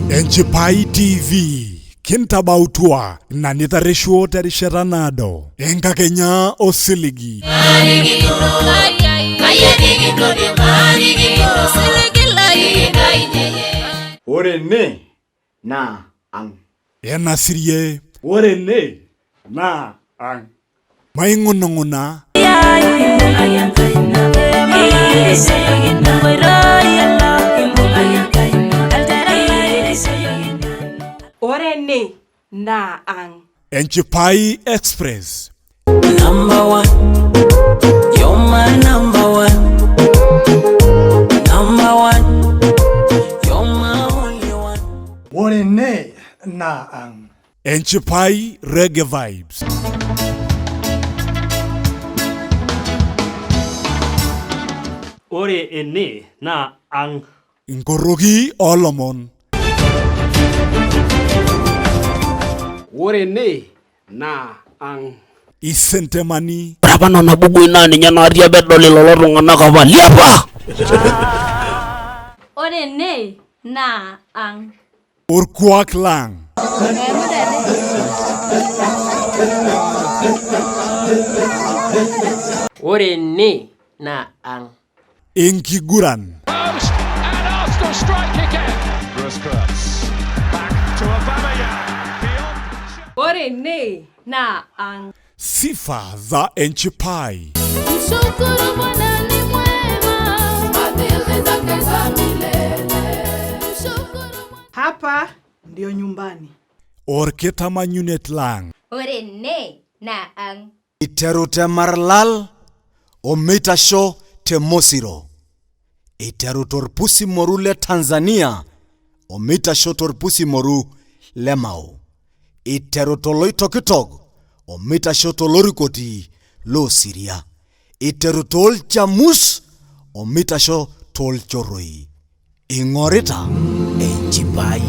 Enchipai TV kintabautua ina nitarreshuo terishata naado enkakenya osiligi. Ore ene naa ang. Enasirie. Ore ene naa ang. Maing'unung'una. Ore ene naa ang. Enchipai Express. Number one, you're my number one. Number one, you're my only one. Ore ene naa ang. Enchipai Reggae Vibes. Ore ene naa ang. Inkoroki oolomon. Ore ene naa ang. Isentemani. Ore apa nena bukui naa ninye natii apa edoli lelo tung'anak apa liapa. Ore ene naa ang. Orkuak lang. Ore ene naa ang. Enkiguran. Ore ene naa ang. Sifa za Enchipai. Mshukuru Bwana ni mwema, fadhili zake za milele. Mshukuru Hapa ndio nyumbani. Orkitamanyunet lang. Ore ene naa ang. Iteru te Maralal o meitasho te Mosiro. Iteru torpusi moru le Tanzania o meitasho torpusi moru le Mao. Iteru toloitokitok o meitasho tolorikoti loo Siria. Iteru toolchamus o meitasho toolchorroi. Ing'orita Enchipai.